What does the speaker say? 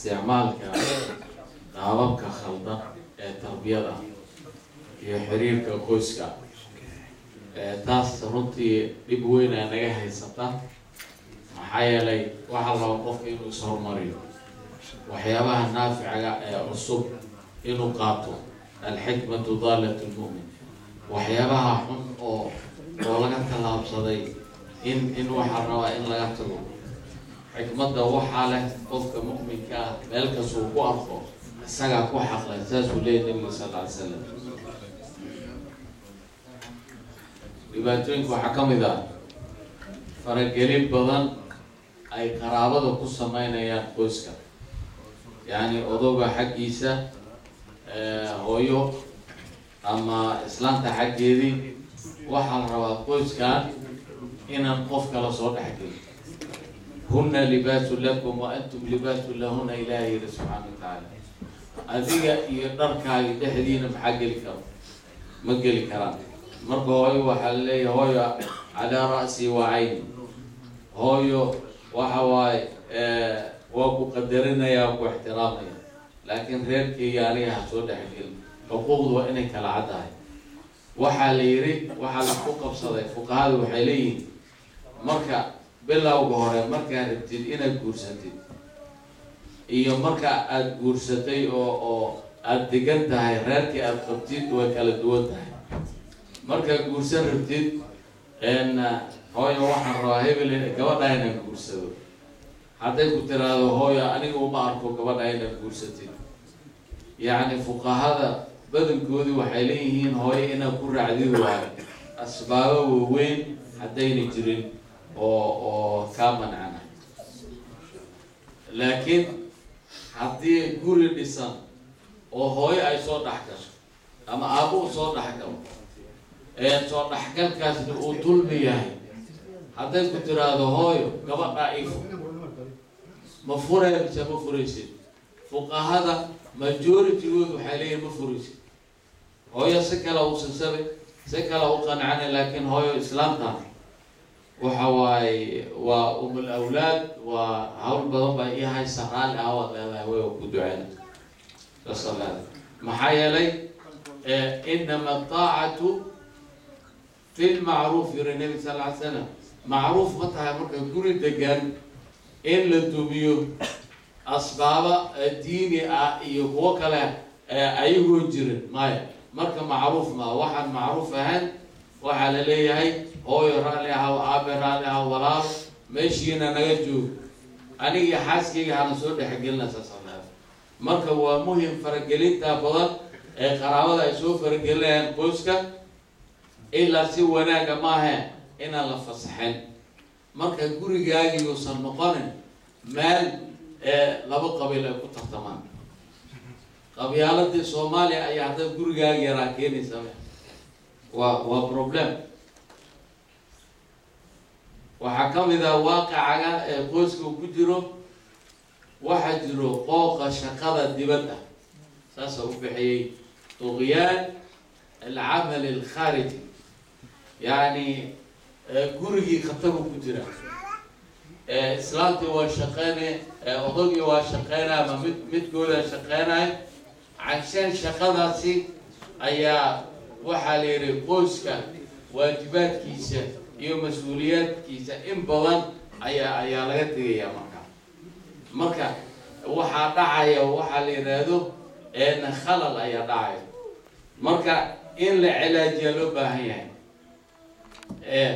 Isticmaalka qaababka khaldan ee tarbiyada iyo xiriirka qoyska, taas runtii dhib weyn aa naga haysata. Maxaa yeelay, waxaa la rabaa qofka inuu is-horumariyo, waxyaabaha naaficaga ee cusub inuu qaato. Alxikmatu daalat lmu'min. Waxyaabaha xun oo laga tallaabsaday in waxaa rabaa in laga tago. Xikmadda waxaa leh qofka mu'minka ah, meel kastuu ku arko isagaa ku xaqleh, saasuu leeyahy Nabiga sal lla ly slam. Dhibaatooyinka waxaa ka mid ah faragelin badan ay qaraabada ku sameynayaan qoyska, yacni odoga xaggiisa hooyo ama islaanta xaggeedii. Waxaa la rabaa qoyskan inaan qof kala soo dhexgelin. Huna libaasun lakum wa antum libaasun lahuna, Ilahi yiri subxaana wa tacaala. Adiga iyo dharkaaga dhexdiina maxaa geli karo? Ma geli karaan. Marka hooyo waxaa la leeyahay, hooyo calaa ra'si wa cayni, hooyo waxa waaye waa ku qadarinaya, waa ku ixtiraamaya, laakiin reerkeyga aniga ha soo dhexgelin. Xuquuqdu waa inay kala caddahay. Waxaa la yiri, waxaa laisku qabsaday, fuqahadu waxay leeyihiin, marka bilowga hore markaa rabtid inaad guursatid iyo marka aada guursatay oo aada degan tahay reerkii aada qabtid way kala duwan tahay. Markaad guursan rabtid, "Hooyo, waxaan rabaa hebel gabadha inaan guursado," hadday ku tiraahdo, "Hooyo, aniga uma arko gabadha inaad guursatid," yacni fuqahada badankoodii waxay leeyihiin hooyo inaad ku raacdid waayo, asbaabo waaweyn haddayna jirin oo kaa mancana. Laakiin haddii guri dhisan oo hooyo ay soo dhex gasho ama aabbo u soo dhex galo, soo dhexgalkaasna uu dulmi yahay, hadday ku tiraahdo, "Hooyo, gabadhaa ii fur," ma furee mise ma furaysid? Fuqahada majority-good waxay leeyihin ma furaysid. Hooyo si kale u sasabay, si kale u qancana, laakiin hooyo islaamta waxa waaye waa umul awlaad, waa hawl badan baa ii haysa, raalli ah waad leedahay, way ku duceyna, saasa leedahay. Maxaa yeelay, inama ataacatu fi lmacruuf, yiri Nabi sal ly slam. Macruuf ma tahay marka guri degan in la dumiyo asbaaba diini ah iyo kuwo kale ayagoo jirin? Maya. Marka macruuf maa, waxaan macruuf ahayn waxaa la leeyahay, hooyo raalli ahaw, aabe raalli ahaw, walaal meeshiina naga joog, aniga xaaskayga hana soo dhexgelina, saasa leedahay. Marka waa muhim faragelinta badan ee qaraabada ay soo faragelinayaan qoyska, ilaa si wanaaga maahe, inaan la fasaxin. Marka gurigaagii uusan noqonin meel laba qabiil ay ku tartamaan. Qabyaaladii Soomaaliya ayaa hadda gurigaagi yaraa keenaysa, waa problem. Waxaa ka mid ah waaqicaga ee qoyska uu ku jiro, waxaa jiro qooqa shaqada dibadda, saasa u bixiyey, tuqyaan alcamal alkhaariji. Yacni gurigii khataruu ku jira. Islaantii waa shaqeyne, odagii waa shaqeynaya, ama midkooda shaqeynaya. Canshaan shaqadaasi ayaa waxaa la yihi qoyska waajibaadkiisa iyo mas-uuliyaadkiisa in badan ayaa laga tegaya. Marka waxaa dhacaya waxaa la yidhaahdo khalal ayaa dhacaya. Marka in la cilaajiya loo baahan yahay.